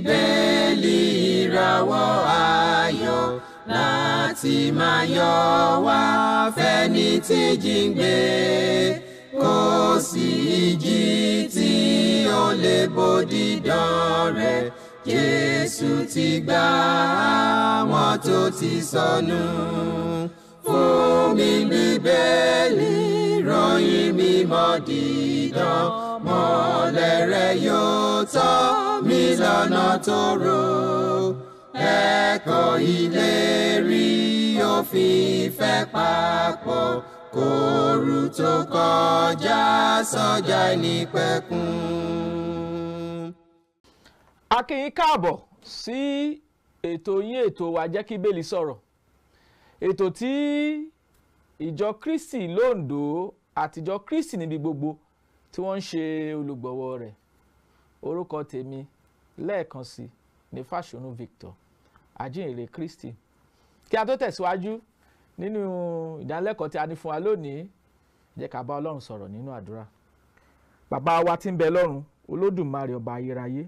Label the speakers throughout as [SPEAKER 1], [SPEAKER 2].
[SPEAKER 1] Bíbélì ìràwọ̀ ayọ̀ láti máa yọ wá fẹ́ni tí jíǹgbé, kò sí ìjì tí ó lè bòdì dán rẹ̀. Jésù ti gbà àwọn tó ti sọnù. Fún mi Bíbélì ròyìn mímọ́ dídán, mọ́lẹ̀ rẹ̀ yóò tọ́ mi lọ́nà tó rò. Ẹ̀kọ́ ìlérí òfin ìfẹ́ papọ̀, kóoru tó kọjá sọ́jà ìnípẹ̀kun.
[SPEAKER 2] A kí yín káàbọ̀ sí ètò yín, ètò wa Jẹ́ kí Bíbélì sọ̀rọ̀, ètò tí ìjọ Kristi l'Óǹdó àtìjọ Kristi níbi gbogbo tí wọ́n ń ṣe olùgbọ̀wọ́ rẹ̀. Orúkọ tèmi lẹ́ẹ̀kan sí ní Fáṣọ̀nù Victor, ajínrere Kristi. Kí a tó tẹ̀síwájú nínú ìdánilẹ́kọ̀ọ́ tí a ní fún wa lónìí, jẹ́ ká bá Ọlọ́run sọ̀rọ̀ nínú àdúrà. Bàbá wa tí ń bẹ lọ́run, Olódùmarè ọba ayérayé,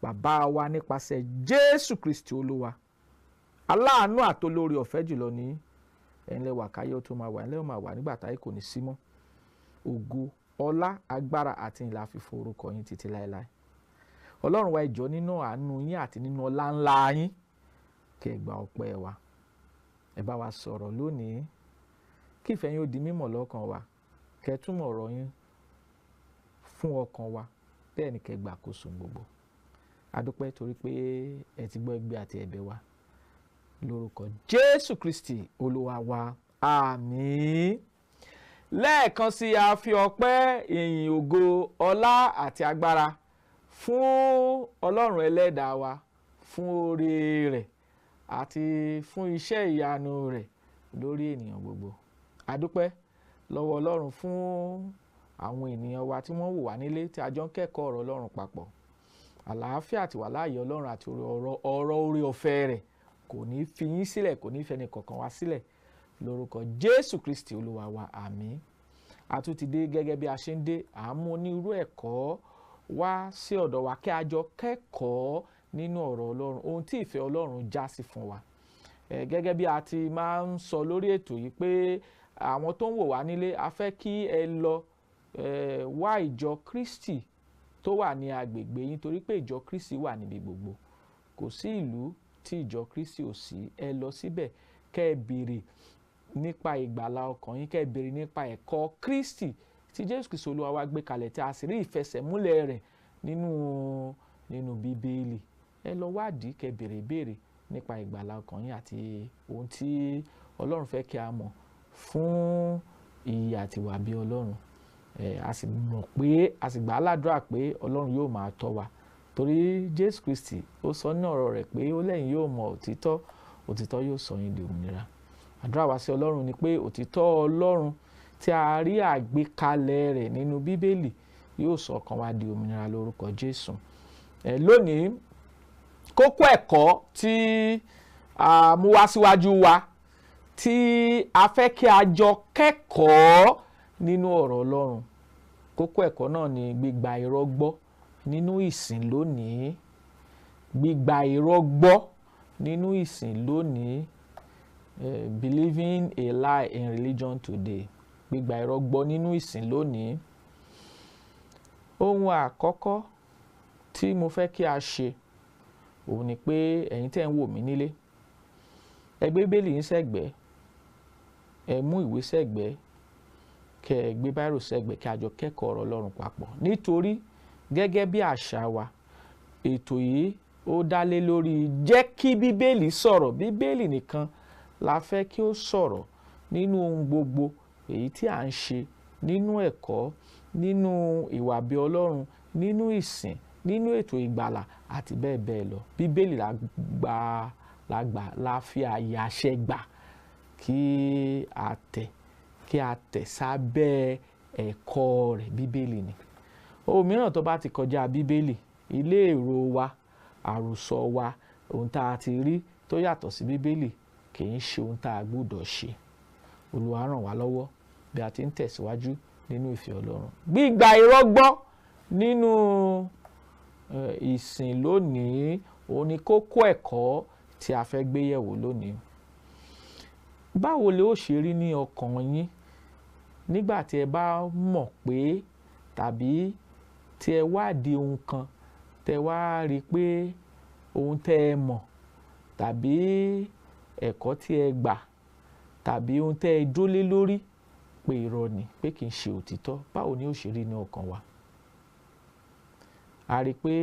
[SPEAKER 2] bàbá wa nípasẹ̀ Jésù Kristi Olúwa, aláàánú àtolórí ọ̀fẹ́ jùlọ ní ẹ̀yin lẹ wà káyé ó tó máa wà, ẹ̀yin lẹ ó máa wà nígbà táyé kò ní sí mọ́. Ògo, ọlá, agbára àti ìlà fífo orúkọ yín títí láéláé. Ọlọ́run wa, ìjọ nínú àánú yín àti nínú ọlá ńlá yín, kẹ́ ẹ gba ọpẹ́ wa. Ẹ bá wa sọ̀rọ̀ lónìí, kí ìfẹ́ yín ó di mímọ̀ lọ́kàn wa, kẹ́ ẹ túmọ̀ ọ̀rọ̀ yín fún ọkàn wa, bẹ́ẹ̀ ni kẹ́ ẹ gbà àkóso gbogbo. A dúpẹ́ torí pé ẹ ti gbọ́ igbe àti ẹ̀bẹ̀ wa lórúkọ Jésù Kristi Olúwa wa, àmín. Lẹ́ẹ̀kan sí, a fi ọpẹ́, ìyìn, ògo, ọlá àti agbára fún Ọlọ́run ẹlẹ́dàá wa, fún oore rẹ̀ àti fún iṣẹ́ ìyanu rẹ̀ lórí ènìyàn gbogbo. A dúpẹ́ lọ́wọ́ Ọlọ́run fún àwọn ènìyàn wa tí wọ́n wò wá nílé tí a jọ ń kẹ́kọ̀ọ́ ọ̀rọ̀ Ọlọ́run papọ̀. Àlàáfíà àti wàláàyè Ọlọ́run àti ọ̀rọ̀ oore ọ̀fẹ́ rẹ̀ kò ní fi yín sílẹ̀, kò ní fẹ́ni kọ̀ọ̀kan wá sílẹ̀ lórúkọ Jésù Kristi Olúwa wa, àmín. A tún ti dé gẹ́gẹ́ bí a ṣe ń dé, à ń mú onírú ẹ̀kọ́ wá sí ọ̀dọ̀ wa kí a jọ kẹ́kọ̀ọ́ nínú ọ̀rọ̀ Ọlọ́run, ohun tí ìfẹ́ Ọlọ́run já sí fún wa. Gẹ́gẹ́ bí a ti máa ń sọ lórí ètò yìí pé àwọn tó ń wò wá nílé, a fẹ́ kí ẹ lọ wá ìjọ Kristi tó wà ní agbègbè yín, torí pé ìjọ Kristi wà níbi gbogbo. Kò sí ìlú tí ìjọ Kristi ò sí. Ẹ lọ síbẹ̀ kẹ́ ẹ béèrè nípa ìgbàlà ọkàn yín, kẹ́ ẹ béèrè nípa ẹ̀kọ́ Kristi tí Jésù Kristi Olúwa wa gbé kalẹ̀, tí a sì rí ìfẹsẹ̀múlẹ̀ rẹ̀ nínú Bíbélì. Ẹ lọ wádìí, kẹ́ béèrè ìbéèrè nípa ìgbàlà ọkàn yín àti ohun tí Ọlọ́run fẹ́ kí a mọ̀ fún ìyè àti ìwà bí Ọlọ́run. A sì mọ̀ pé a sì gbà á ládùúrà pé Ọlọ́run yóò máa tọ́ wa, torí Jésù Kristi ó sọ ní ọ̀rọ̀ rẹ̀ pé ó lẹ́yìn yóò mọ òtítọ́, òtítọ́ yóò sọ yín di òmìnira. Àdúrà wa sí Ọlọ́run ni pé òtítọ́ Ọlọ́run tí a rí àgbékalẹ̀ rẹ̀ nínú Bíbélì yóò sọ ọkàn wa di òmìnira lórúkọ Jésù. Lónìí, kókó ẹ̀kọ́ tí a mú wá síwájú wa tí a fẹ́ kí a jọ kẹ́kọ̀ọ́ nínú ọ̀rọ̀ Ọlọ́run, kókó ẹ̀kọ́ náà ni gbígba irọ́ gbọ́ nínú ìsìn lónìí. Gbígba irọ́ gbọ́ nínú ìsìn lónìí, believing a lie in religion today. Gbígba irọ́ gbọ́ nínú ìsìn lónìí. Ohun àkọ́kọ́ tí mo fẹ́ kí a ṣe òun ni pé ẹ̀yin tẹ́ ń wò mí nílé, ẹ gbé Bíbélì yín sẹ́gbẹ̀ẹ́, ẹ mú ìwé sẹ́gbẹ̀ẹ́, kẹ́ ẹ gbé báírò sẹ́gbẹ̀ẹ́, kí a jọ kẹ́kọ̀ọ́ ọ̀rọ̀ Ọlọ́run papọ̀. Nítorí gẹ́gẹ́ bí àṣà wa, ètò yìí ó dá lé lórí jẹ́ kí Bíbélì sọ̀rọ̀. Bíbélì nìkan la fẹ́ kí ó sọ̀rọ̀ nínú ohun gbogbo èyí tí à ń ṣe, nínú ẹ̀kọ́, nínú ìwà bí Ọlọ́run, nínú ìsìn, nínú ètò ìgbàlà àti bẹ́ẹ̀ bẹ́ẹ̀ lọ. Bíbélì la gbà la fi àyè àṣẹ gbà kí a tẹ̀ sábẹ́ ẹ̀kọ́ rẹ̀. Bíbélì ni. Ohun mìíràn tó bá ti kọjá Bíbélì, ilé èrò wa, àròsọ wa, ohun tá a ti rí tó yàtọ̀ sí Bíbélì kì í ṣe ohun tá a gbọ́dọ̀ ṣe. Olúwa ràn wá lọ́wọ́ bí a ti ń tẹ̀síwájú nínú ìfẹ́ Ọlọ́run. Gbígba irọ́ gbọ́ nínú Ìsìn lónìí òun ni kókó ẹ̀kọ́ tí a fẹ́ gbé yẹ̀wò lónìí. Báwo lè ó ṣe rí ní ọkàn yín nígbà tí ẹ bá mọ̀ pé tàbí tí ẹ wádìí ohun kan, tẹ wá rí i pé ohun tẹ́ ẹ mọ̀ tàbí ẹ̀kọ́ tí ẹ gbà tàbí ohun tẹ́ ẹ dólé lórí pé irọ́ ni, pé kì í ṣe òtítọ́? Báwo ni ó ṣe rí ní ọkàn wa? A rí i pé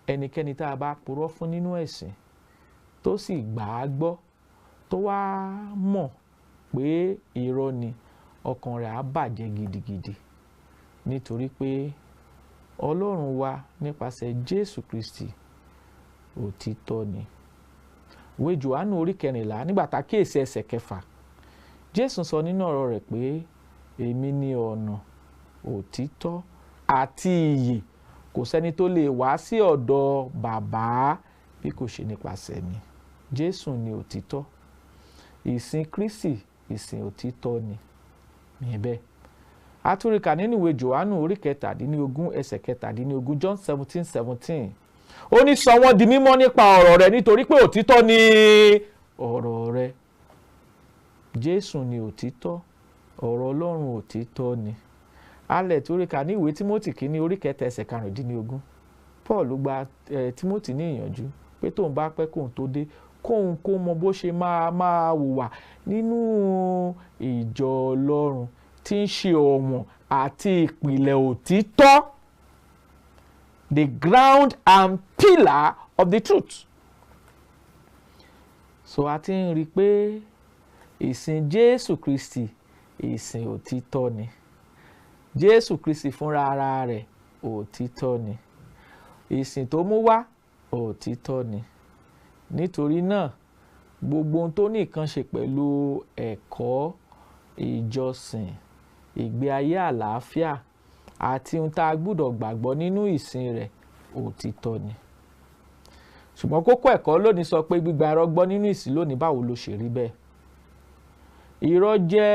[SPEAKER 2] ẹnikẹ́ni tá a bá purọ́ fún nínú ẹ̀sìn tó sì gbà á gbọ́, tó wá mọ̀ pé irọ́ ni, ọkàn rẹ̀ á bàjẹ́ gidigidi, nítorí pé Ọlọ́run wa nípasẹ̀ Jésù Kristi òtítọ́ ni. Ìwé Jòhánù orí 14, nígbà tá a kíyèsí ẹsẹ̀ 6, Jésù sọ nínú ọ̀rọ̀ rẹ̀ pé èmi ni ọ̀nà, òtítọ́ àti ìyè, kò sẹ́ni tó lè wá sí ọ̀dọ̀ Bàbá bí kò ṣe nípasẹ̀ mi. Jésù ni òtítọ́. Ìsìn Kristi ìsìn òtítọ́ ni. Níbẹ̀ atúrìkà nínú ìwé Jòhánù orí 17 ẹsẹ̀ 17, John 17:17, ó ní sọ wọ́n di mímọ́ nípa ọ̀rọ̀ rẹ, nítorí pé òtítọ́ ni ọ̀rọ̀ rẹ. Jésù ni òtítọ́, ọ̀rọ̀ Ọlọ́run òtítọ́ ni. Alẹ̀ túrìkà ní ìwé Tímótì kìíní orí 3 ẹsẹ̀ 15, Paul gba Tímótì ní ìyànjú pé tóun bá pẹ́ kóun tó dé, kóun kó mọ bó ṣe máa hùwà nínú ìjọ Ọlọ́run tí ń ṣe ọ̀wọ̀n àti ìpìlẹ̀ òtítọ́, the ground and pillar of the truth. So a ti ń rí i pé ìsìn Jésù Kristi ìsìn òtítọ́ ni. Jésù Kristi fúnra ara rẹ̀ òtítọ́ ni. Ìsìn tó mú wá òtítọ́ ni. Nítorí náà gbogbo ohun tó ní nǹkan ṣe pẹ̀lú ẹ̀kọ́, ìjọsìn, ìgbé ayé àlàáfíà àti ohun tá a gbúdọ̀ gbàgbọ́ nínú ìsìn rẹ̀ òtítọ́ ni. Ṣùgbọ́n kókó ẹ̀kọ́ lónìí sọ pé gbígba irọ́ gbọ́ nínú ìsìn lónìí, báwo ló ṣe rí bẹ́ẹ̀? Irọ́ jẹ́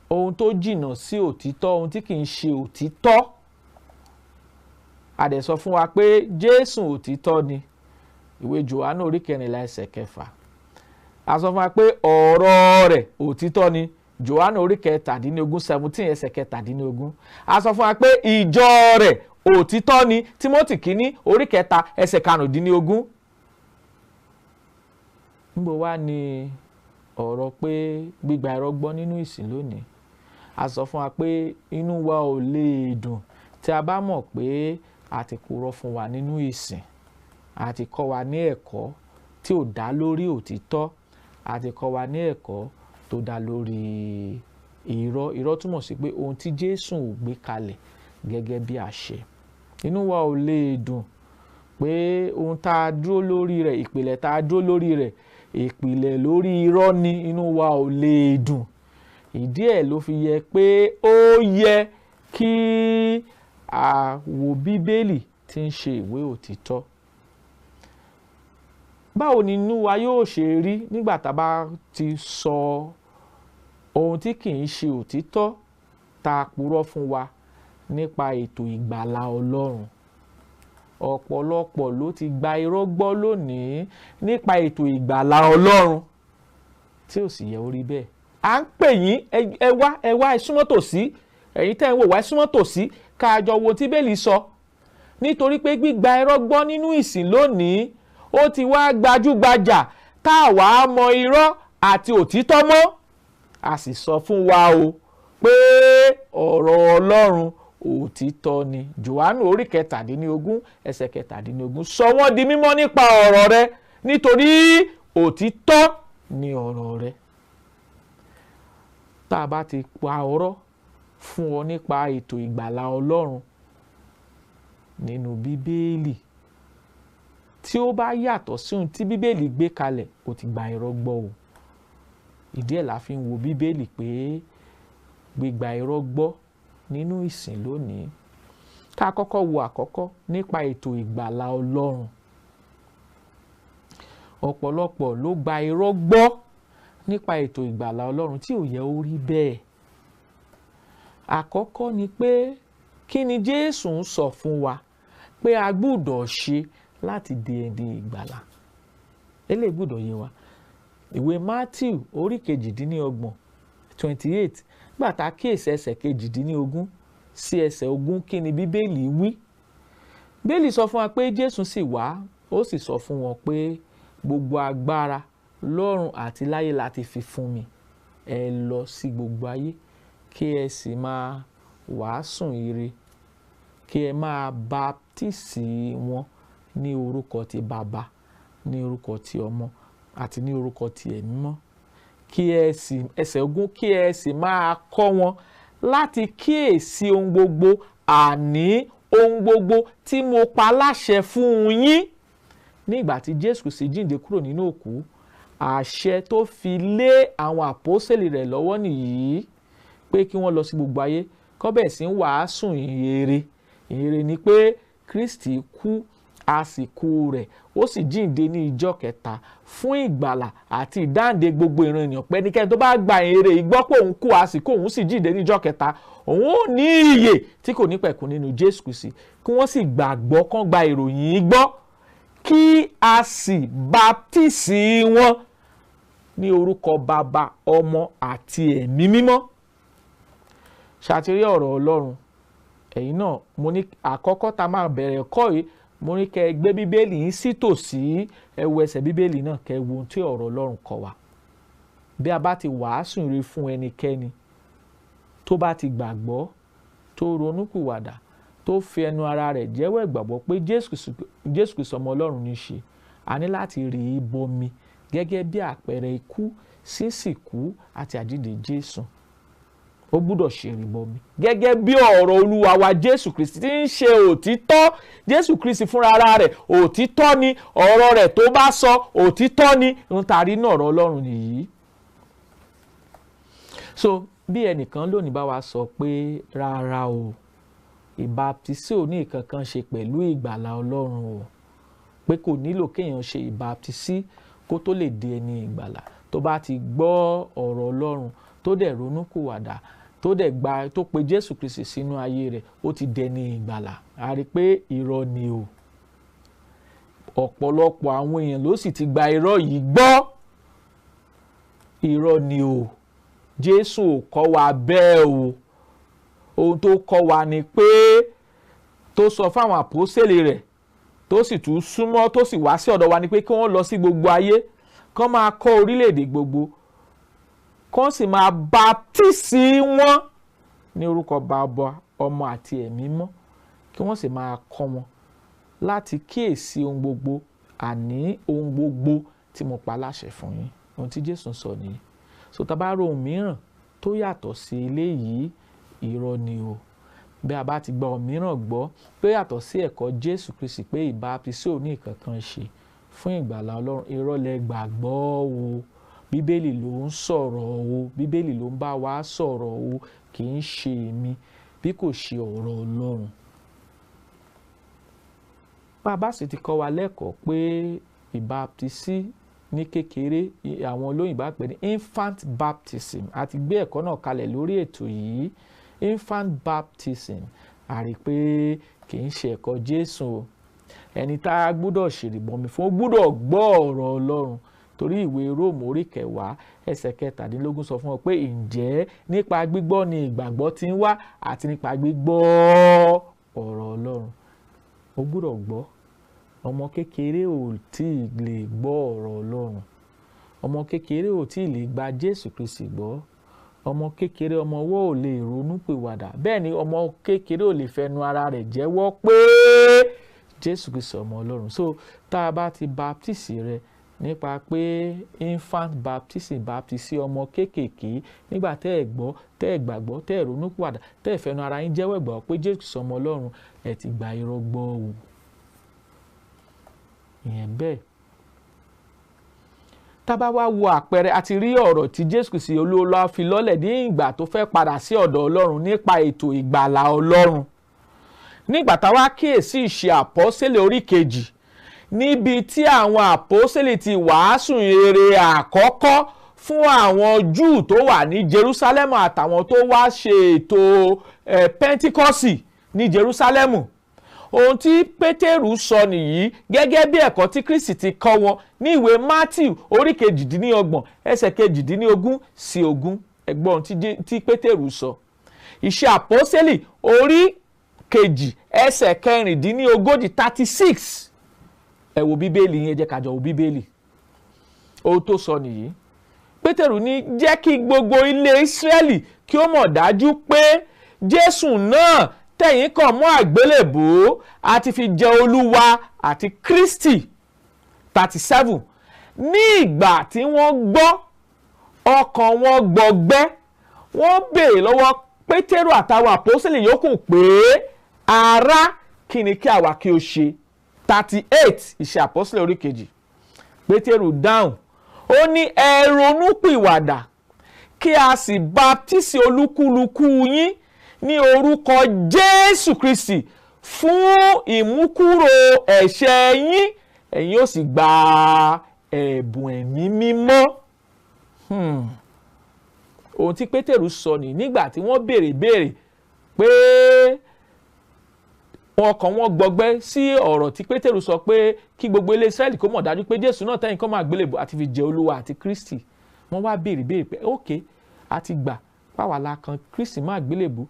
[SPEAKER 2] ohun tó jìnnà sí òtítọ́, ohun tí kì í ṣe òtítọ́. A dẹ̀ sọ fún wa pé Jésù òtítọ́ ni. Ìwé Jòhánù orí 14 ẹsẹ̀ 6. A sọ fún wa pé ọ̀rọ̀ rẹ̀ òtítọ́ ni. Jòhánù orí 17 17 ẹsẹ̀ 17. A sọ fún wa pé ìjọ rẹ̀ òtítọ́ ni. Tímótì kìíní orí 3 ẹsẹ̀ 15. Níbo wá ni ọ̀rọ̀ pé gbígba irọ́ gbọ́ nínú ìsìn lónìí? A sọ fún wa pé inú wa ò lè dùn tí a bá mọ̀ pé a ti purọ́ fún wa nínú ìsìn, a ti kọ́ wa ní ẹ̀kọ́ tí ò dá lórí òtítọ́, a ti kọ́ wa ní ẹ̀kọ́ tó dá lórí irọ́. Irọ́ túmọ̀ sí pé ohun tí Jésù ò gbé kalẹ̀ gẹ́gẹ́ bí àṣẹ. Inú wa ò lè dùn pé ohun tá a dúró lórí rẹ̀, ìpìlẹ̀ tá a dúró lórí rẹ̀, ìpìlẹ̀ lórí irọ́ ni. Inú wa ò lè dùn. Ìdí ẹ̀ ló fi yẹ pé ó yẹ kí a wo Bíbélì tí ń ṣe ìwé òtítọ́. Báwo ni inú wa yóò ṣe rí nígbà tá a bá ti sọ ohun tí kì í ṣe òtítọ́ tá a purọ́ fún wa nípa ètò ìgbàlà Ọlọ́run? Ọ̀pọ̀lọpọ̀ ló ti gba irọ́ gbọ́ lónìí nípa ètò ìgbàlà Ọlọ́run tí ò sì yẹ ó rí bẹ́ẹ̀. À ń pè yín, ẹ wá, ẹ wá, ẹ súnmọ́ tòsí. Ẹ̀yin tẹ́ ń wò wá, ẹ súnmọ́ tòsí ká jọ wo tí Bíbélì sọ. Nítorí pé gbígba irọ́ gbọ́ nínú ìsìn lónìí ó ti wá gbajúgbajà tá a wàá mọ irọ́ àti òtítọ́ mọ́. A sì sọ fún wa o pé ọ̀rọ̀ Ọlọ́run òtítọ́ ni. Jòhánù orí 17 ẹsẹ̀ 17, sọ wọ́n di mímọ́ nípa ọ̀rọ̀ rẹ, nítorí òtítọ́ ni ọ̀rọ̀ rẹ. Tá a bá ti pa ọ̀rọ̀ fún ọ nípa ètò ìgbàlà Ọlọ́run nínú Bíbélì tí ó bá yàtọ̀ sí ohun tí Bíbélì gbé kalẹ̀, ó ti gba irọ́ gbọ́ o. Ìdí ẹ̀ la fi ń wo Bíbélì pé gbígba irọ́ gbọ́ nínú ìsìn lónìí. Ká kọ́kọ́ wo àkọ́kọ́ nípa ètò ìgbàlà Ọlọ́run. Ọ̀pọ̀lọpọ̀ ló gba irọ́ gbọ́ nípa ètò ìgbàlà Ọlọ́run tí ò yẹ ó rí bẹ́ẹ̀. Àkọ́kọ́ ni pé kí ni Jésù ń sọ fún wa pé a gbúdọ̀ ṣe láti di ẹni ìgbàlà. Eléyìí gbúdọ̀ yé wa. Ìwé Matthew orí 28, 28, gbàtà kíyèsí ẹsẹ̀ 18 sí ẹsẹ̀ 20, kí ni Bíbélì wí? Bíbélì sọ fún wa pé Jésù sì wá, ó sì sọ fún wọn pé gbogbo agbára lọ́run àti láyé láti fi fún mi. Ẹ lọ sí gbogbo ayé kí ẹ sì máa wàásùn ire, kí ẹ máa baptisi wọn ní orúkọ ti Bàbá, ní orúkọ ti Ọmọ àti ní orúkọ ti Ẹ̀mí Mímọ́. Kí ẹ sì, ẹsẹ̀ 20, kí ẹ sì máa kọ́ wọn láti kíyèsí ohun gbogbo, àní ohun gbogbo tí mo pa láṣẹ fún yín. Nígbà tí Jésù sì jíǹde kúrò nínú òkú, àṣẹ tó fi lé àwọn àpọ́sẹ̀lì rẹ̀ lọ́wọ́ nìyí pé kí wọ́n lọ sí gbogbo ayé, kó bẹ̀rẹ̀ sí ń wàásù ìyìnrere. Ìyìnrere ni pé Kristi kú, àsìkò rẹ̀, ó sì jíǹde ní ìjọ́ kẹta fún ìgbàlà àti ìdáǹdè gbogbo ìran ènìyàn. Pé ẹnikẹ́ni tó bá gba ìyìnrere yìí gbọ́ pé òun kú, àsìkò òun sì jíǹde ní ìjọ́ kẹta, òun ó ní ìyè tí kò ní pẹ̀kun nínú Jésù Kristi. Kí wọ́n sì gbàgbọ́, kán gba ìròyìn yìí gbọ́, kí a sì baptisi wọn ní orúkọ Bàbá, Ọmọ àti Ẹ̀mí Mímọ́. Ṣàtìrí ọ̀rọ̀ Ọlọ́run. Ẹ̀yin náà, mo ní àkọ́kọ́ tá máa bẹ̀rẹ̀ ẹ̀kọ́ yìí, mo ní kẹ́ ẹ gbé Bíbélì yín sí tòsí, ẹ wo ẹsẹ̀ Bíbélì náà, kẹ́ ẹ wo ohun tí ọ̀rọ̀ Ọlọ́run kọ́ wa. Bí a bá ti wàásù ire fún ẹnikẹ́ni tó bá ti gbàgbọ́, tó ronúpìwàdà, tó fi ẹnu ara rẹ̀ jẹ́wọ́ ìgbàgbọ́ pé Jésù Kristi ọmọ Ọlọ́run ní í ṣe, a ní láti rì í bọmi gẹ́gẹ́ bí àpẹẹrẹ ikú, sísìkú àti àjíǹde Jésù. Ó gbúdọ̀ ṣe ìrìbọmi gẹ́gẹ́ bí ọ̀rọ̀ Olúwa wa Jésù Kristi tí ń ṣe òtítọ́. Jésù Kristi fúnra ara rẹ̀ òtítọ́ ni, ọ̀rọ̀ rẹ̀ tó bá sọ òtítọ́ ni. Ohun tá a rí nínú ọ̀rọ̀ Ọlọ́run nìyí. So bí ẹnìkan lónìí bá wa sọ pé rárá o, ìbaptisí ò ní nǹkan kan ṣe pẹ̀lú ìgbàlà Ọlọ́run o, pé kò nílò kéèyàn ṣe ìbaptisí kó tó lè di ẹni ìgbàlà, tó bá ti gbọ́ ọ̀rọ̀ Ọlọ́run, tó dẹ̀ ronúkúwàdà, tó dẹ̀ gba, tó pe Jésù Kristi sínú ayé rẹ̀, ó ti dẹni ìgbàlà. A rí i pé irọ́ ni o. Ọ̀pọ̀lọpọ̀ àwọn èèyàn ló sì ti gba irọ́ yìí gbọ́. Irọ́ ni o. Jésù ò kọ́ wa bẹ́ẹ̀ o. Ohun tó kọ́ wa ni pé tó sọ fáwọn àpọ́sẹ̀lì rẹ̀, tó sì tún súnmọ́, tó sì wá sí ọ̀dọ̀ wa ni pé kí wọ́n lọ sí gbogbo ayé, kán máa kọ́ orílẹ̀-èdè gbogbo, kán sì máa baptisi wọn ní orúkọ Bàbá, Ọmọ àti Ẹ̀mí Mímọ́, kí wọ́n sì máa kọ́ wọn láti kíyèsí ohun gbogbo, àní ohun gbogbo tí mo pa láṣẹ fún yín. Ohun tí Jésù ń sọ nìyí. So tá bá ro ohun mìíràn tó yàtọ̀ sí eléyìí, irọ́ ni o. Bí a bá ti gba ohun mìíràn gbọ́ tó yàtọ̀ sí ẹ̀kọ́ Jésù Kristi pé ìbaptisí ò ní nǹkan kan ṣe fún ìgbàlà Ọlọ́run, irọ́ lẹ gbàgbọ́ o. Bíbélì ló ń sọ̀rọ̀ o, Bíbélì ló ń bá wa sọ̀rọ̀ o, kì í ṣe èmi bí kò ṣe ọ̀rọ̀ Ọlọ́run. Bàbá sì ti kọ́ wa lẹ́kọ̀ọ́ pé ìbaptisí ní kékeré, àwọn olóyìnbá pè ní infant baptism. A ti gbé ẹ̀kọ́ náà kalẹ̀ lórí ètò yìí, infant baptism. A rí i pé kì í ṣe ẹ̀kọ́ Jésù o. Ẹni tá a gbúdọ̀ ṣèrìbọmi fún, ó gbúdọ̀ gbọ́ ọ̀rọ̀ Ọlọ́run. Torí ìwé Róòmù orí 10 ẹsẹ̀ 17 sọ fún ọ pé ǹjẹ́ nípa gbígbọ́ ni ìgbàgbọ́ ti ń wá àti nípa gbígbọ́ ọ̀rọ̀ Ọlọ́run. Ó gbúdọ̀ gbọ́. Ọmọ kékeré ò tí ì lè gbọ́ ọ̀rọ̀ Ọlọ́run. Ọmọ kékeré ò tí ì lè gba Jésù Kristi gbọ́. Ọmọ kékeré, ọmọ ọwọ́ ò lè ronú pìwàdà. Bẹ́ẹ̀ ni ọmọ kékeré ò lè fẹnu ara rẹ̀ jẹ́wọ́ pé Jésù Kristi ọmọ Ọlọ́run. So tá a bá ti baptisi rẹ nípa pé infant baptism, baptisi ọmọ kéékèèké, nígbà tẹ́ ẹ gbọ́, tẹ́ ẹ gbàgbọ́, tẹ́ ẹ ronú pìwàdà, tẹ́ ẹ fẹnu ara yín jẹ́wọ́ ìgbàgbọ́ pé Jésù Kristi ọmọ Ọlọ́run, ẹ ti gba irọ́ gbọ́ o. Ìyẹn bẹ́ẹ̀. Tá bá wá wo àpẹẹrẹ, a ti rí ọ̀rọ̀ tí Jésù Kristi Olúwa fi lọ́lẹ̀ ní ìgbà tó fẹ́ padà sí ọ̀dọ̀ Ọlọ́run nípa ètò ìgbàlà Ọlọ́run. Nígbà tá wá kíyèsí ìṣe àpọ́sítélì orí 2, níbi tí àwọn àpọ́sítélì ti wàásù ìrere àkọ́kọ́ fún àwọn Júù tó wà ní Jerúsálẹ́mù àtàwọn tó wá ṣe ètò Pẹ́ńtíkọ́sì ní Jerúsálẹ́mù. Ohun tí Pétérù sọ nìyí gẹ́gẹ́ bí ẹ̀kọ́ tí Kristi ti kọ́ wọn ní ìwé Matthew orí 28 ẹsẹ̀ 18 sí 20. Ẹ gbọ́ ohun tí Pétérù sọ. Iṣẹ́ Àpọ́sítélì orí 2 ẹsẹ̀ 36 36. Ẹ wo Bíbélì yẹn, jẹ́ ká jọ wo Bíbélì. Ohun tó sọ nìyí. Pétérù ní jẹ́ kí gbogbo ilé Ísírẹ́lì kí ó mọ̀ dájú pé Jésù náà tẹ̀yìn kàn mọ́ àgbélébùú àti fi jẹ Olúwa àti Kristi. 37. Ní ìgbà tí wọ́n gbọ́, ọkàn wọn gbọgbẹ́, wọ́n béèrè lọ́wọ́ Pétérù àtàwọn àpọ́sítélì yòókù pé ará, kí ni kí àwa kí ó ṣe? 38. Iṣẹ́ Àpọ́sítélì orí 2. Pétérù dáhùn, ó ní ẹ ronúpìwàdà kí a sì baptisi olúkúlùkù yín ní orúkọ Jésù Kristi fún ìmúkúrò ẹ̀ṣẹ̀ yín, ẹ̀yin ó sì gba ẹ̀bùn ẹ̀mí mímọ́. Ohun tí Pétérù sọ ní nígbà tí wọ́n béèrè pé wọn kàn wọ́n gbọgbẹ́ sí ọ̀rọ̀ tí Pétérù sọ pé kí gbogbo ilé Ísírẹ́lì kó mọ̀ dájú pé Jésù náà tẹ̀yìn kọ́ máa gbélébùú àti fi jẹ Olúwa àti Kristi. Wọ́n wá béèrè pé ókè, a ti gbà páwa la kan Kristi máa gbélébùú,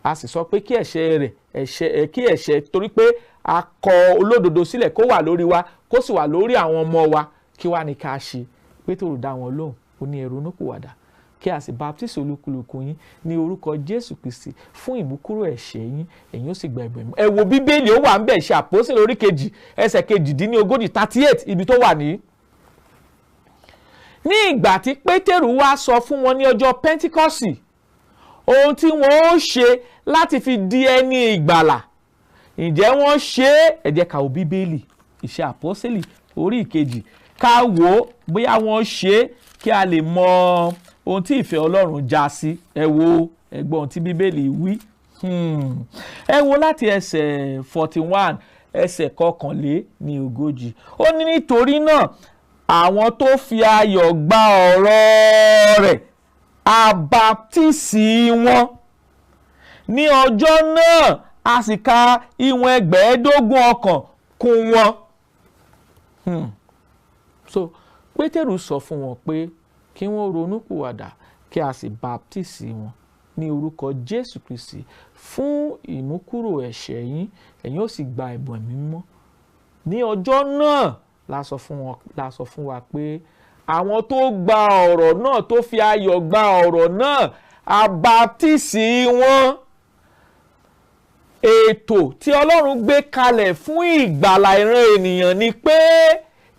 [SPEAKER 2] a sì sọ pé kí ẹ̀ṣẹ̀ rẹ̀ kí ẹ̀ṣẹ̀ torí pé a kọ olódodo sílẹ̀ kó wà lórí wa kó sì wà lórí àwọn ọmọ wa, kí wá ní ká ṣe? Pétérù dá wọn lóhùn, ó ní ẹ ronúpìwàdà kí a sì baptisi olúkúlùkù yín ní orúkọ Jésù Kristi fún ìmúkúrò ẹ̀ṣẹ̀ yín, ẹ̀yin ó sì gba ẹ̀bùn ẹ̀mí. Ẹ wo Bíbélì, ó wà ń bẹ̀, Iṣẹ́ Àpọ́sítélì orí 2 ẹsẹ̀ 38 38 ibi tó wà ní. Ní ìgbà tí Pétérù wá sọ fún wọn ní ọjọ́ Pẹ́ńtíkọ́sì ohun tí wọ́n ó ṣe láti fi di ẹni ìgbàlà, ǹjẹ́ wọ́n ṣe é? Ẹ jẹ́ ká wo Bíbélì, Iṣẹ́ Àpọ́sítélì orí 2, ká wò ó bóyá wọ́n ṣe é kí a lè mọ ohun tí ìfẹ́ Ọlọ́run já sí. Ẹ wo, ẹ gbọ́ ohun tí Bíbélì wí. Ẹ wo láti ẹsẹ̀ 41 ẹsẹ̀ 41. Ó ní nítorí náà àwọn tó fi ayọ̀ gba ọ̀rọ̀ rẹ̀ a baptisi wọn. Ní ọjọ́ náà a sì ka ìwọ̀n 25 ọkàn kún wọn. So Pétérù sọ fún wọn pé kí wọ́n ronúpìwàdà kí a sì baptisi wọn ní orúkọ Jésù Kristi fún ìmúkúrò ẹ̀ṣẹ̀ yín, ẹ̀yin ó sì gba ẹ̀bùn ẹ̀mí mímọ́. Ní ọjọ́ náà la sọ fún wa pé àwọn tó gba ọ̀rọ̀ náà, tó fi ayọ̀ gba ọ̀rọ̀ náà, a baptisi wọn. Ètò tí Ọlọ́run gbé kalẹ̀ fún ìgbàlà ìran ènìyàn ni pé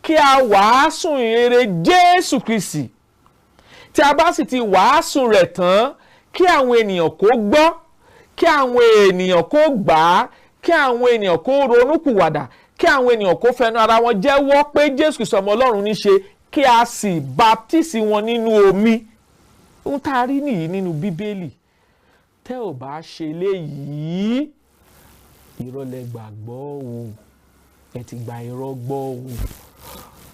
[SPEAKER 2] kí a wàásù ìrere Jésù Kristi. Tí a bá sì ti wàásù rẹ̀ tán, kí àwọn ènìyàn kó gbọ́, kí àwọn ènìyàn kó gbà á, kí àwọn ènìyàn kó ronúpìwàdà, kí àwọn ènìyàn kó fẹnu ara wọn jẹ́wọ́ pé Jésù Kristi ọmọ Ọlọ́run ní ṣe, kí a sì baptisi wọn nínú omi. Ohun tá a rí nìyí nínú Bíbélì. Tẹ́ ò bá ṣe léyìí, irọ́ lẹ gbàgbọ́ o, ẹ ti gba irọ́ gbọ́ o.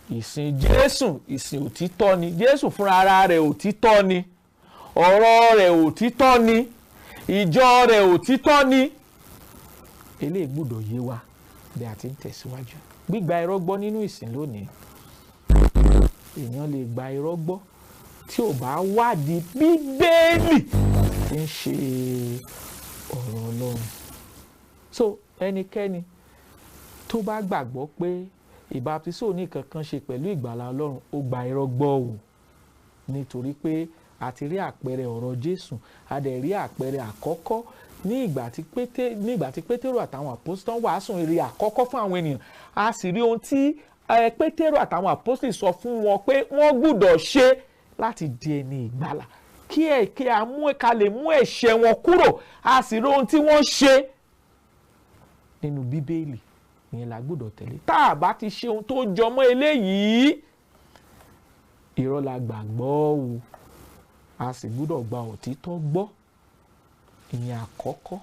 [SPEAKER 2] Ìsìn Jésù ìsìn òtítọ́ ni. Jésù fúnra ara rẹ̀ òtítọ́ ni, ọ̀rọ̀ rẹ̀ òtítọ́ ni, ìjọ rẹ̀ òtítọ́ ni. Eléyìí gbọ́dọ̀ yé wa bí a ti ń tẹ̀síwájú. Gbígba irọ́ gbọ́ nínú ìsìn lónìí, èèyàn lè gba irọ́ gbọ́ tí ò bá wádìí Bíbélì tí ń ṣe ọ̀rọ̀ Ọlọ́run. So ẹnikẹ́ni tó bá gbàgbọ́ pé ìbáptísì ò ní kankan ṣe pẹ̀lú ìgbàlà Ọlọ́run, ó gba irọ́ gbọ́ o. Nítorí pé a ti rí àpẹẹrẹ ọ̀rọ̀ Jésù, a dẹ̀ rí àpẹẹrẹ àkọ́kọ́ ní ìgbà tí Pétérù àtàwọn àpọ́sítélì wàásù ìrere àkọ́kọ́ fún àwọn ènìyàn. A sì rí ohun tí Pétérù àtàwọn àpọ́sítélì sọ fún wọn pé wọ́n gbọ́dọ̀ ṣe láti di ẹni ìgbàlà, kí a lè mú ẹ̀ṣẹ̀ wọn kúrò. A sì rí ohun tí wọ́n ṣe nínú Bíbélì. Ìyẹn la gbọ́dọ̀ tẹ̀lé. Tá a bá ti ṣe ohun tó jọmọ́ eléyìí, irọ́ la gbàgbọ́ o, a sì gbọ́dọ̀ gba òtítọ́ gbọ́. Ìyẹn àkọ́kọ́.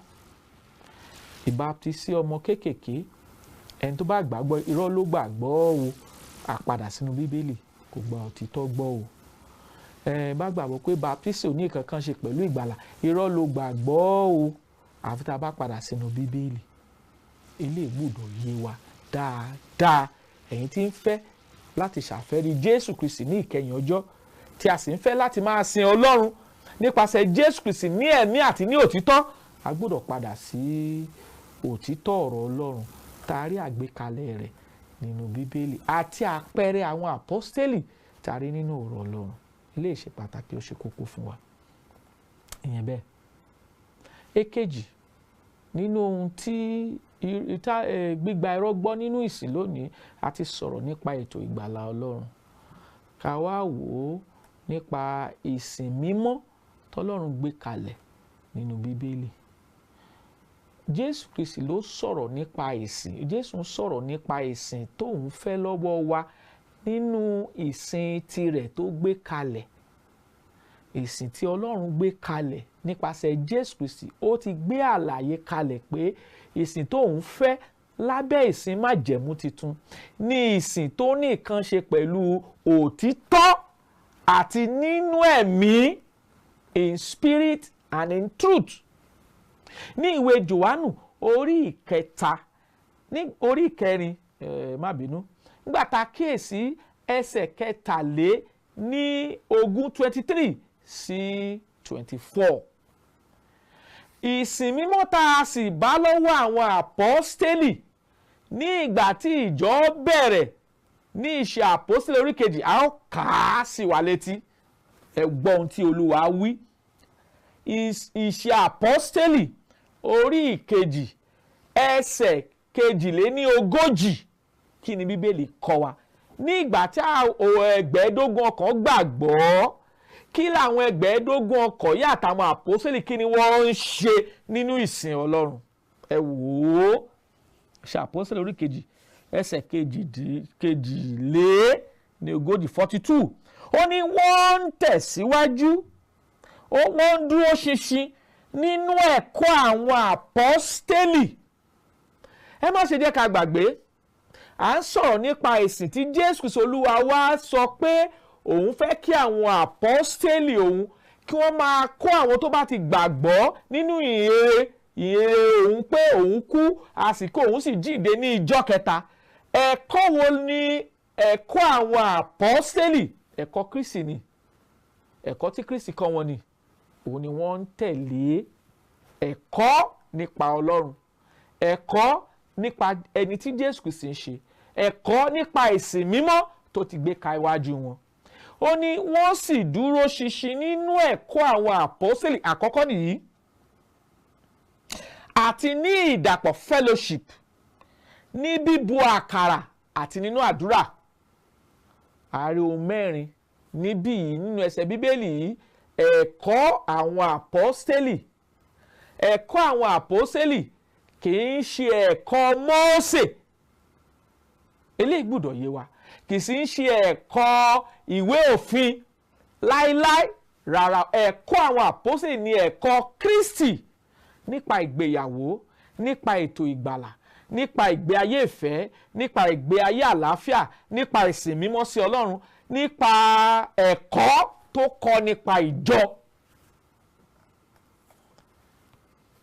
[SPEAKER 2] Ìbáptísí ọmọ kéékèèké, ẹni tó bá gbàgbọ́ irọ́ ló gbàgbọ́ o, a padà sínú Bíbélì, kò gba òtítọ́ gbọ́ o. Bá gbàgbọ́ pé baptisi ò ní kankan ṣe pẹ̀lú ìgbàlà, irọ́ ló gbàgbọ́ o, àfi tá a bá padà sínú Bíbélì. Eléyìí gbọ́dọ̀ yé wa dáadáa. Ẹ̀yin tí ń fẹ́ láti ṣàfẹ́rí Jésù Kristi ní ìkẹyìn ọjọ́, tí a sì ń fẹ́ láti máa sin Ọlọ́run nípasẹ̀ Jésù Kristi ní ẹ̀mí àti ní òtítọ́, a gbọ́dọ̀ padà sí òtítọ́ ọ̀rọ̀ Ọlọ́run tá a rí àgbékalẹ̀ rẹ̀ nínú Bíbélì àti àpẹẹrẹ àwọn àpọ́stélì tá a rí nínú ọ̀rọ̀ Ọlọ́run. Eléyìí ṣe pàtàkì, ó ṣe kókó fún wa. Ìyẹn bẹ́ẹ̀. Èkejì nínú ohun tí gbígba irọ́ gbọ́ nínú ìsìn lónìí, a ti sọ̀rọ̀ nípa ètò ìgbàlà Ọlọ́run. Ká wá wò ó nípa ìsìn mímọ́ tọ́lọ́run gbé kalẹ̀ nínú Bíbélì. Jésù Kristi ló sọ̀rọ̀ nípa ìsìn. Jésù ń sọ̀rọ̀ nípa ìsìn tóun fẹ́ lọ́wọ́ wa nínú ìsìn tirẹ̀ tó gbé kalẹ̀. Ìsìn tí Ọlọ́run gbé kalẹ̀ nípasẹ̀ Jésù Kristi, ó ti gbé àlàyé kalẹ̀ pé ìsìn tóun fẹ́ lábẹ́ ìsìn májẹ̀mú titun ní ìsìn tó ní nǹkan ṣe pẹ̀lú òtítọ́ àti nínú ẹ̀mí, in spirit and in truth. Ní ìwé Jòhánù orí ìkẹta ní orí ìkẹrin, má bínú, nígbà tá a kíyèsí ẹsẹ̀ 23 23 sí 24. Ìsìn mímọ́ tá a sì bá lọ́wọ́ àwọn àpọ́stélì ní ìgbà tí ìjọ bẹ̀rẹ̀ ní Ìṣe Àpọ́stélì orí 2, a ó kà á sí wa létí. Ẹ gbọ́ ohun tí Olúwa wí. Ìṣe Àpọ́stélì orí 2 ẹsẹ̀ 42, kí ni Bíbélì kọ́ wa? Ní ìgbà tí 25 ọkàn gbàgbọ́, kí làwọn 25 ọkàn yà àtàwọn àpọ́sítélì, kí ni wọ́n ń ṣe nínú ìsìn Ọlọ́run? Ẹ wò ó, Ìṣe Àpọ́sítélì orí 2 ẹsẹ̀ 42, 42. Ó ní wọ́n ń tẹ̀síwájú, wọ́n ń dúró ṣinṣin nínú ẹ̀kọ́ àwọn àpọ́sítélì. Ẹ má ṣe jẹ́ ká gbàgbé, à ń sọ̀rọ̀ nípa ìsìn tí Jésù Kristi Olúwa wá sọ pé òun fẹ́ kí àwọn àpọ́stélì òun kí wọ́n máa kọ́ àwọn tó bá ti gbàgbọ́ nínú ìhìnrere òun pé òun kú, àsìkò òun sì jíǹde ní ìjọ́ kẹta. Ẹ̀kọ́ wo ni ẹ̀kọ́ àwọn àpọ́stélì? Ẹ̀kọ́ Kristi ni, ẹ̀kọ́ tí Kristi kọ́ wọn ni, òun ni wọ́n ń tẹ̀lé. Ẹ̀kọ́ nípa Ọlọ́run, ẹ̀kọ́ nípa ẹni tí Jésù Kristi ń ṣe, ẹ̀kọ́ nípa ìsìn mímọ́ tó ti gbé ka iwájú wọn. Ó ní wọ́n sì dúró ṣinṣin nínú ẹ̀kọ́ àwọn àpọ́sítélì àkọ́kọ́ nìyí, àti ní ìdàpọ̀, fellowship, ní bíbu àkàrà àti nínú àdúrà. Ààrẹ ohun mẹ́rin níbí yìí nínú ẹsẹ̀ Bíbélì yìí: ẹ̀kọ́ àwọn àpọ́sítélì. Ẹ̀kọ́ àwọn àpọ́sítélì kì í ṣe ẹ̀kọ́ Mósè, eléyìí gbọ́dọ̀ yé wa. Kì í sì ń ṣe ẹ̀kọ́ ìwé òfin láíláí rárá. Ẹ̀kọ́ àwọn àpọ́sítélì ni ẹ̀kọ́ Kristi nípa ìgbéyàwó, nípa ètò ìgbàlà, nípa ìgbé ayé ìfẹ́, nípa ìgbé ayé àlàáfíà, nípa ìsìn mímọ́ sí Ọlọ́run, nípa ẹ̀kọ́ tó kọ́ nípa ìjọ.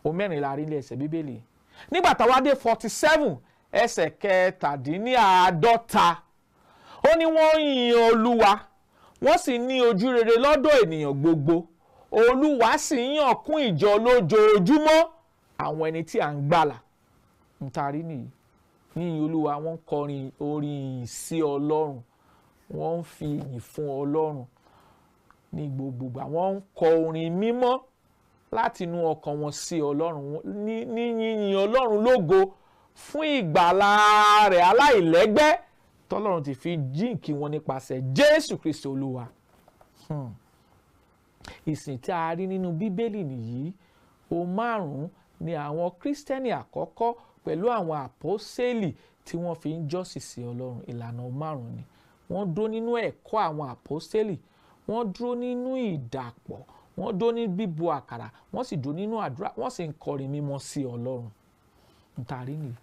[SPEAKER 2] O mẹ́rin la rí ní ẹsẹ̀ Bíbélì. Nígbà táwa dé 47 ẹsẹ̀ 47, ó ní wọ́n yin Olúwa, wọ́n sì ní ojú rere lọ́dọ̀ ènìyàn gbogbo. Olúwa sì ń yàn kún ìjọ lójoojúmọ́ àwọn ẹni tí à ń gbàlà. Ń tarí nìyí, yíyin Olúwa, wọ́n ń kọrin orin sí Ọlọ́run, wọ́n ń fi ìyìn fún Ọlọ́run ní gbogbo ìgbà, wọ́n ń kọ orin mímọ́ láti inú ọkàn wọn sí Ọlọ́run ní yíyin Ọlọ́run lógo fún ìgbàlà rẹ̀ aláìlẹ́gbẹ́ tọ́lọ́run ti fi jíǹkí wọn nípasẹ̀ Jésù Kristi Olúwa. Ìsìn tí a rí nínú Bíbélì nìyí. Ohun márùn-ún ni àwọn Kírísítẹ́nì àkọ́kọ́ pẹ̀lú àwọn àpọ́sẹ́lì tí wọ́n fi ń jọ́sìn sí Ọlọ́run. Ìlànà márùn-ún ni: wọ́n dúró nínú ẹ̀kọ́ àwọn àpọ́sẹ́lì, wọ́n dúró nínú ìdàpọ̀, wọ́n dúró ní bíbu àkàrà, wọ́n sì dúró nínú àdúrà, wọ́n sì ń kọrin mímọ́ sí Ọlọ́run. Ntarí nìyí.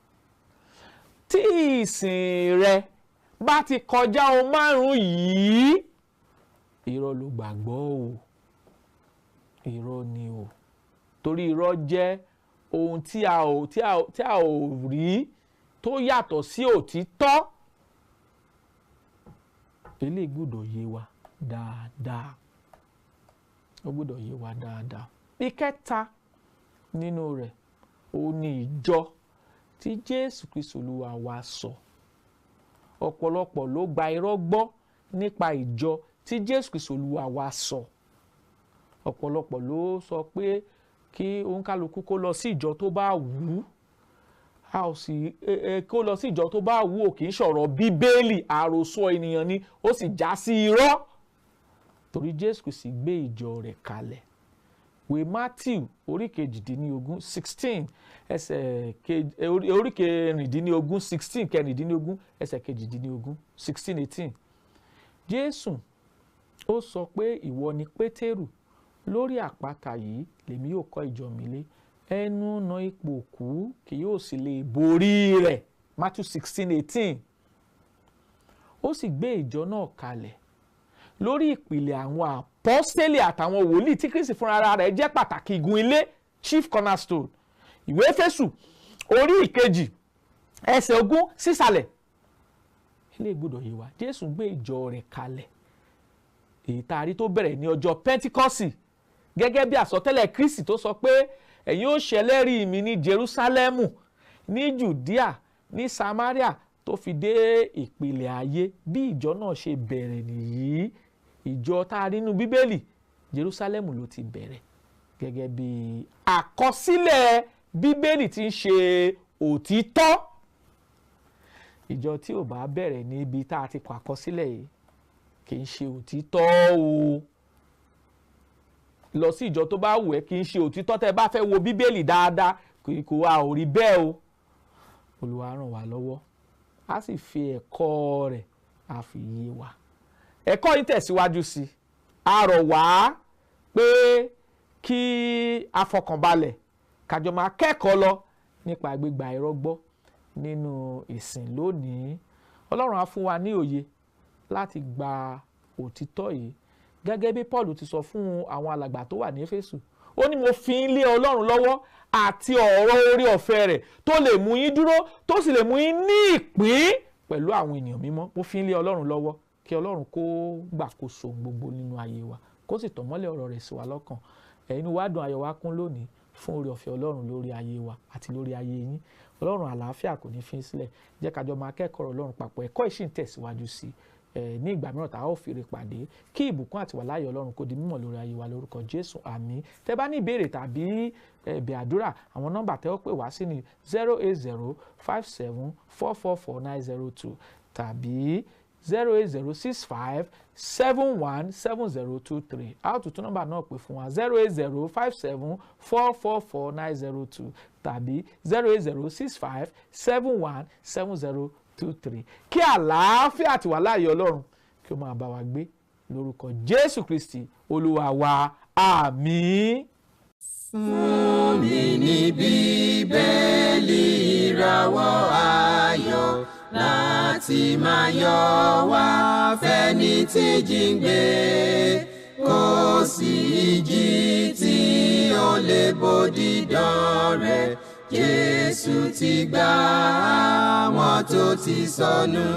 [SPEAKER 2] Tí ìsìn rẹ bá ti kọjá ohun márùn-ún yìí, irọ́ ló gbàgbọ́ o, irọ́ ni o, torí irọ́ jẹ́ ohun tí a ò rí tó yàtọ̀ sí òtítọ́. Eléyìí gbọ́dọ̀ yé wa dáadáa, ó gbọ́dọ̀ yé wa dáadáa. Ìkẹta nínú rẹ̀ ó ní ìjọ tí Jésù Kristi Olúwa wa sọ. Ọ̀pọ̀lọpọ̀ ló gba irọ́ gbọ́ nípa ìjọ tí Jésù Kristi Olúwa wa sọ. Ọ̀pọ̀lọpọ̀ ló sọ pé kí òǹkálukú kó lọ sí ìjọ tó bá wù ú, a ò sì kó lọ sí ìjọ tó bá wù ú, kì í ṣọ̀rọ̀ Bíbélì, àròsọ ènìyàn ni, ó sì já sí irọ́. Torí Jésù Kristi gbé ìjọ rẹ̀ kalẹ̀. Ìwé Matthew orí kejìdínlógún 16 ẹsẹ̀ orí kẹrìndínlógún 16 kẹrìndínlógún ẹsẹ̀ kejìdínlógún 16 18. Jésù ó sọ pé ìwọ ni Pétérù, lórí àpáta yìí lèmi yóò kọ́ ìjọ mi lé, ẹnu ọ̀nà ipò òkú kì yóò sì lè borí rẹ̀. Matthew 16 18. Ó sì gbé ìjọ náà kalẹ̀ lórí ìpìlẹ̀ àwọn àpọ́stélì àtàwọn wòlíì tí Kristi fúnra rẹ̀ jẹ́ pàtàkì igun ilé, chief cornerstone. Ìwé Éfésù orí ìkejì ẹsẹ̀ 20 sísàlẹ̀. Ilé gbọ́dọ̀ yé wa, Jésù gbé ìjọ rẹ̀ kalẹ̀, èyí tá a rí tó bẹ̀rẹ̀ ní ọjọ́ Pentikọ́sì gẹ́gẹ́ bí àsọtẹ́lẹ̀ Kristi tó sọ pé ẹ̀yin ó ṣẹlẹ́rìí mi ní Jerúsálẹ́mù, ní Jùdíà, ní Samaria, tó fi dé ìpìlẹ̀ ayé. Bí ìjọ náà ṣe bẹ̀rẹ̀ nìyí. Ìjọ tá a rí nínú Bíbélì, Jerúsálẹ́mù ló ti bẹ̀rẹ̀ gẹ́gẹ́ bí àkọsílẹ̀ Bíbélì tí ń ṣe òtítọ́. Ìjọ tí ò bá bẹ̀rẹ̀ níbi tá a ti kọ àkọsílẹ̀ yìí kì í ṣe òtítọ́ o. Lọ sí ìjọ tó bá wù ẹ́ kì í ṣe òtítọ́. Tẹ́ bá fẹ́ wo Bíbélì dáadáa, kò wá ò rí bẹ́ẹ̀ o. Olúwa ràn wá lọ́wọ́, a sì fi ẹ̀kọ́ rẹ̀ a fi yé wa. Ẹ̀kọ́ yìí tẹ̀síwájú sí i, a rọ̀ wá pé kí a fọkànbalẹ̀ kájọ máa kẹ́kọ̀ọ́ lọ nípa gbígba irọ́ gbọ́ nínú ìsìn lónìí. Ọlọ́run á fún wa ní òye láti gba òtítọ́ yìí gẹ́gẹ́ bí Paul ti sọ fún àwọn alàgbà tó wà ní Éfésù. Ó ní mo fi ń lé Ọlọ́run lọ́wọ́ àti ọ̀rọ̀ orí ọ̀fẹ́ rẹ̀ tó lè mú yín dúró, tó sì lè mú yín ní ìpín pẹ̀lú àwọn ènìyàn mímọ́. Mo fi ń lé Ọlọ́run lọ́wọ́ kí Ọlọ́run kó gbàkóso gbogbo nínú ayé wa, kó sì tàn mọ́lẹ̀ ọ̀rọ̀ rẹ̀ sí wa lọ́kàn. Ẹ̀yin wa dùn, ayọ̀ wa kún lónìí fún oore ọ̀fẹ́ Ọlọ́run lórí ayé wa àti lórí ayé yín. Ọlọ́run àlàáfíà kò ní fi í sílẹ̀. Jẹ́ ká jọ máa kẹ́kọ̀ọ́ Ọlọ́run papọ̀. Ẹ̀kọ́ yìí sì ń tẹ̀síwájú sí i ní ìgbà mìíràn tá a ó fi rè pàdé. Kí ìbùkún àti wàláyé Ọlọ́run kó di mímọ̀ lórí ayé wa lórúkọ Jésù, àmín. Tẹ́ bá ní ìbéèrè tàbí ẹ̀bẹ̀ àdúrà, àwọn nọ́mbà tẹ́ ó pè wá sí ní 080 57 444 902 tàbí 080 65 71 7023. A ó tún tún nọ́mbà náà pè fún wa 080 57 444 902 tàbí 080 65 71 7023. Kí àlàáfíà àti wàláàyè Ọlọ́run kí ó máa bá wa gbé lórúkọ Jésù Kristi Olúwa wa, àmín.
[SPEAKER 1] Fún mi ní Bíbélì ìràwọ̀ ayọ̀ láti máa yọ wá fẹ́ni tí jíǹgbé, kò sí ìjì tí ó lè bòdì dán rẹ̀. Jésù ti gbà àwọn tó ti sọnù.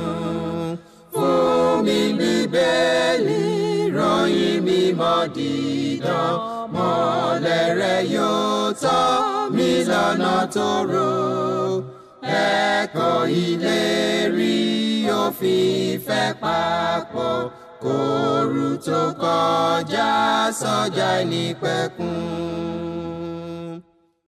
[SPEAKER 1] Fún mi Bíbélì ròyìn mímọ́ dídán, mọ́lẹ̀ rẹ̀ yóò tọ́ mi lọ́nà tó rò. Ẹ̀kọ́ ìlérí òfin ìfẹ́ papọ̀, kóoru tó kọjá sọ́jà ìnípẹ̀kun.